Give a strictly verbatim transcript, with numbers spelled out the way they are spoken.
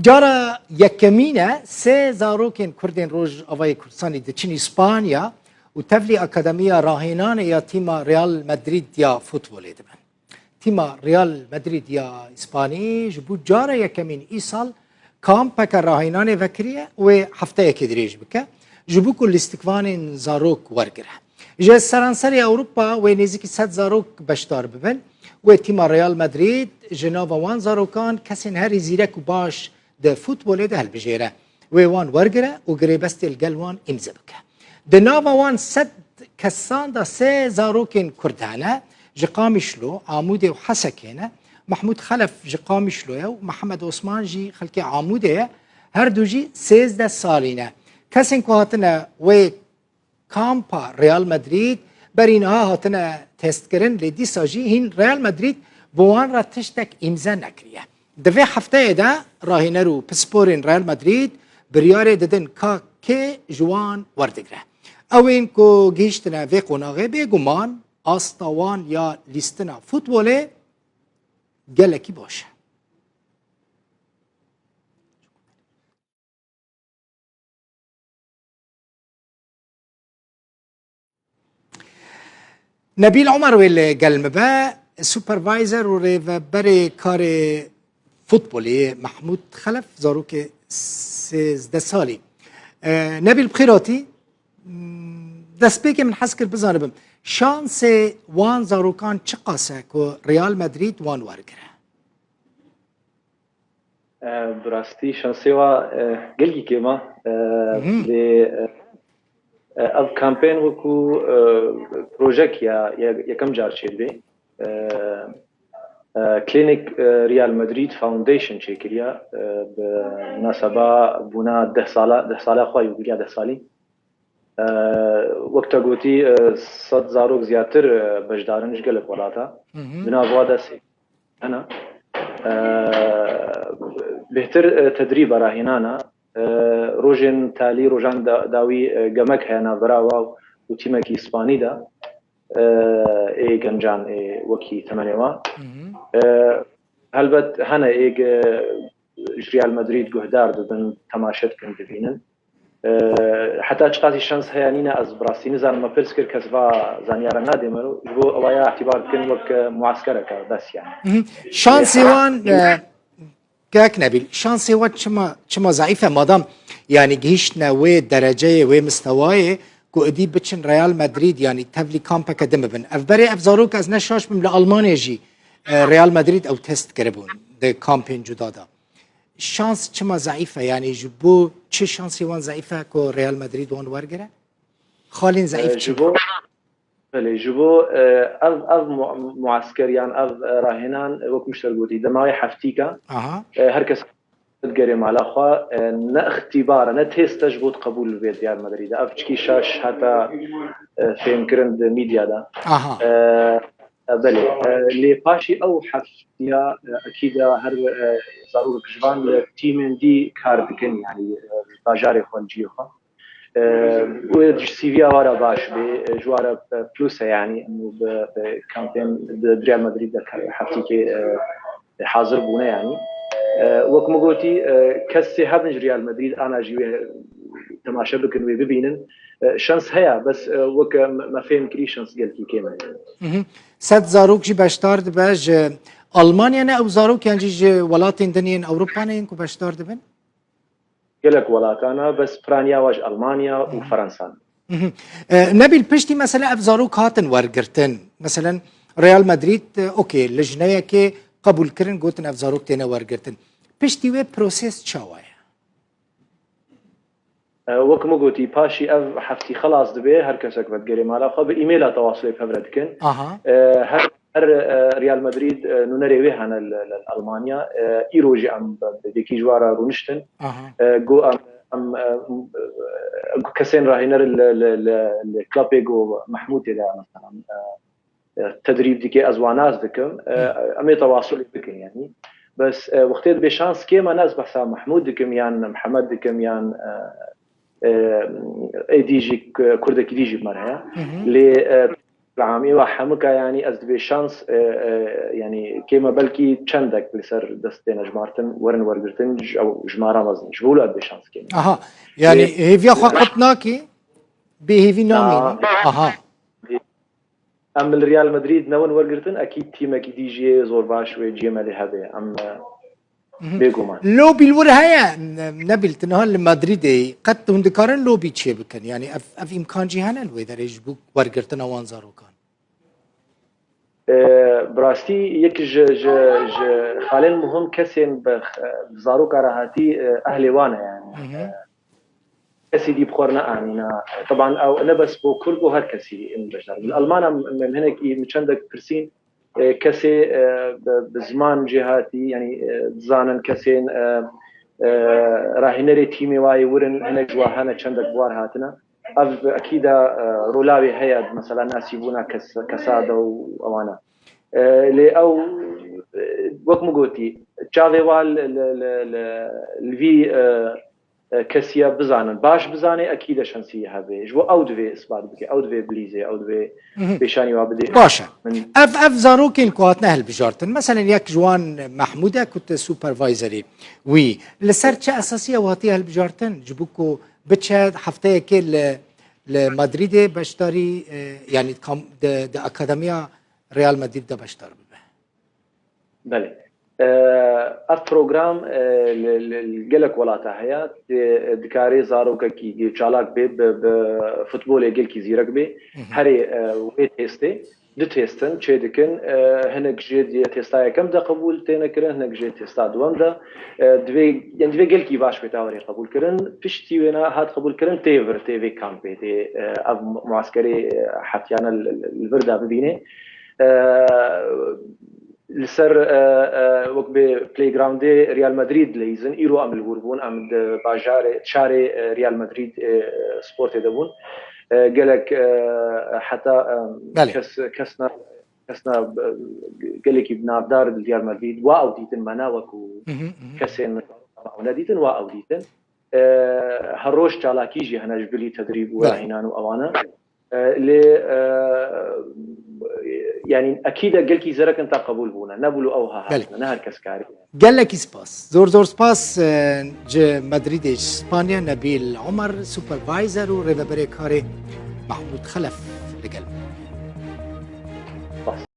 Cara yekemîn e sê zarokên Kurdên Rojavayê Kurdistanê diçin Îspanya û tevlî Akademiya Rahênanê ya tîma Real Madrid ya futbolê dibin. Tîma Real Madrid ya Îspanî ji bo cara yekemîn îsal kampeke rahênanê vekiriye wê hefteyekê dirêj bike, ji bo ku lîstikvanên zarok wergire. Ji seranserê Ewropa wê nêzîkî sed zarok beşdar bibin. Wê tîma Real Madrid ji nava wan zarokan kesên herî zîrek û baş di futbolê de hilbijêre. Wê wan wergire û girêbestê li gel wan îmze bike. Di nava wan sed kesan de sê zarokên Kurd hene, ji Qamişlo, Amûdê û Hesekê ne. Mehmûd Xelef ji Qamişlo ye û Mihemed Osman jî xelkê Amûdê ye. Her du jî sêzdeh salî ne. Kesên ku hatine wê kampa Real Madrid berî niha hatine testkirin, lê dîsa jî hîn Real Madrid bi wan re tiştek îmze nekiriye. Di vê hefteyê de rahîner û pisporên Real Madrid biryarê didin ka kê ji wan werdigre. Ew ên ku gihîştine vê qonaxê, bêguman asta wan ya lîstina futbolê gelekî baş e. Nebîl Omer wê li gel me be, supervisor û rêveberê karê futbolê Mehmûd Xelef, zarokê sêzdeh salî. E, Nebîl, bi xêr hatî. Hmm, destpêkê min hez kir bizanibim, şansê wan zarokan çiqas e ku Real Madrid wan wergire? E, bi rastî şansê wa, e, gelkî kêm e. E, Mhm. Lê, e, e, ev kampên wekû, e, projek ya, ya yekem car çêdibê. E, e, Clinic, e, Real Madrid Foundation çêkiriya, e, bi munaseba bûna deh sala, deh sala xwe, yûbîleya deh salî. E, wek te gotî, e, sed zarok ziyadtir, e, beşdar in ji gelek welata. Mhm. Di nav wa de sê hene. E, bêhtir, e, tedrîba rahînana, e, rojên talî, rojan da-, dawî, e, gemek heye navbera wa û tîmekî Îspanî de, e, ê gencan ê wekî temenê wa. Mhm. E, helbet hene ê ge-, ji Real Madrid guhdar dibin, temaşe dikin, dibînin. E, heta çiqasî şans heye nîne, ez bi rastî nizanim, me pirs kir, kes va zanyara nadê me, ji bo ewaya îtîbar dikin wek, e, muaskereke bes yani. Mhm. Şansê wan, e, kek Nebîl, şansê wan çima, çima zeîf e, madam, yani gihîştine wê dereceyê, wê mistewayê ku êdî biçin Real Madrid, yani tevlî kampeke din bibin. Ev berê ev zarok, ez ne şaş bim, li Almanya jî, e, Real Madrid ew test kiribûn di kampên cuda de. Şans çima zeîf e? Yani ji bo çi şansê wan zeîf e ku Real Madrid wan wergire? Xalên zeîf E, çi ji ne? Bo, belê, ji bo, e, ev, ev mu-, muasker yan ev, e, rahênan, e, wek min ji te re gotî, di mawê heftîka, Aha. e, her kes digerê mala xwe, e, ne îxtîbar e, ne test e ji bo qebûl bibe Real Madrid. Ev çikî şaş heta, e, fêmkirin di media de. Aha. E, e, belê. E, lê paşî ew heft Ya, e, ekîda her, e, zarokek ji van li tîmên dî kar dikin, yanî, e, bajarê xwe, ciyê xwe. E, wê ji C V ya wa re baş bê, e, ji wa re, e, plus e, yanî, em bi, bi kampên di Real Madrid de ka-, heftîkê, e, hazir bûne, yanî. E, wek min gotî, e, kesê hebin ji Real Madrid, ana jî wê temaşe bikin, wê bibînin. E, şans heye, bes, e, weke me, me fêm kirî, şans gelkî kêm e. Mhm. Sed zarok jî beşdar dibe ji Almanya ne, ew zarok yan jî ji welatên din yên Ewropa ne yên ku beşdar dibin? Gelek welatana, bes piraniya wa ji Almanya û Mhm. Fransa ne. Mhm. E, Nebîl, piştî mesela ev zarok hatin wergirtin. Meselen Real Madrid, e, okey, lijneyekê qebûl kirin, gotin ev zarok têne wergirtin. Piştî wê proses çawa ye? E, wek min gotî, paşî ev heftî xelas dibe, her kesek vedigerê mala xwe, bi îmêla tewasulê bi hev re dikin. Aha. E, her, her, e, Real Madrid, e, nûnerê wê hene li, li Almanya. E, îro jî em bi, bi vêkî ji wan re rûniştin. Aha. E, got em, em, e, e, kesên rahêner li, li, li, li klapê got Mehmûdê de, mesela, e, e, tedrîb dike, ez wan nas dikim. E, Mhm. Em ê tewasulê bikin, yanî. Bes, e, wextê dibê şans kêm e, ne ez behsa Mehmûd dikim, yan Mihemed dikim, yan, e, e, êdî jî k-, kurdekî dî jî bi me re heye. Mhm. Lê, e, Ram êwa hemika, yanî ez dibê şans, e, e, yanî kême belkî çendek li ser dest têne jimartin, werin wergirtin, ji ew jimara mezin. Ji bo wilo ez dibê şans kême. Aha, yanî Lê hêviya xwe qet nakî? Bêhêvî namînî? Na. Aha. Em li Real Madrid newin wergirtin, ekîd tîmekî dî jî zor baş wê cihê me lê hebe. Em, e, Mhm. Bêguman. Lobî li wir heye, ne, ne bîl, tu niha li Madridê yî. Qet hûn dikarin lobî çê bikin? Yanî ev, ev îmkan jî hene li wê derê ji bo wergirtina wan zarokan? E, bi rastî yek ji, ji, ji xalên muhim kesên bi, bi zaroka re hatî, e, ehlê wan e yani. Mhm. E, kesî dî bi xwe re neanîna. Teban ew ne bes bo Kurd, bo her kesî em beşdar bin. Li Almana em, em hinekî min çendek pirsîn, e, kesê, e, bi, bi ziman jêhatî, yanî, e, dizanin kesên, e, e, rahînerê tîmê wayê wirin, hinek ji wa hene çendek bi war hatine. Ev ekîda, e, rola wê heye, mesela nasîbûna kes-, kesa de û ewana. E, lê ew, e, wek min gotî, çavê wa li, li, li, li, li vî, e, e, kesiya bizanin, baş bizanê, ekîde şansî hebe. Ji bo ew divê isbat bike, ew divê bilîzê, ew divê Mhm. pêşanî wa bidê. Baş e. Min Ev, ev zarokên ku hatine hilbijartin, meselen yek ji wan Mehmûd e ku tu supervisorî wî. Li ser çi esasî ew hatiye hilbijartin? Ji bo ku biçe hefteyekê li, li Madrîdê beşdarî, e, yanî kam-, di, di akademiya Real Madrid de beşdar bibe. Belê. E, ev program, e, li, li, li gelek welata heye. Tê, dikarê zarokekî çalak bê, bi, bi futbolê gelkî zîrek bê. Mhm. Herê, e, wê testê, du test in, çê dikin. E, hinek jê diye testa yekem de qebûl têne kirin, hinek jê testa duwem de. E, divê, yani divê gelkî baş bê ta werê qebûl kirin. Piştî wêna hat qebûl kirin, tê vir, tê vê kampê, tê, e, ev muaskerê, e, heftiyane li, li, li vir de bibînê. E, Li ser, e, e, wek bê playgroundê Real Madrid dileyîzin, îro em li wir bûn, em di bajarê, şarê, e, Real Madrid, e, sportê de bûn. E, gelek, e, heta, e, Belê. kes, kesna, kesna, e, gelekî navdar di Real Madrid, wa ew dîtin, me na wekû Mhm, mhm. kesên ew nedîtin, wa ew dîtin. E, her roj çalakî jî hene ji bilî tedrîb û Belê. rahînan û ewana. E, lê, e, yani ekîde gelkî zerek in ta qebûl bûne. Ne bûlo ew ha Belê. hatine, ne her kes karî. Gelekî spas. Zor zor spas, e, ji Madrîdê, ji Spanya, Nebîl Omer, supervisor û rêveberê karê Mahmûd Xelef li gel bû. Spas.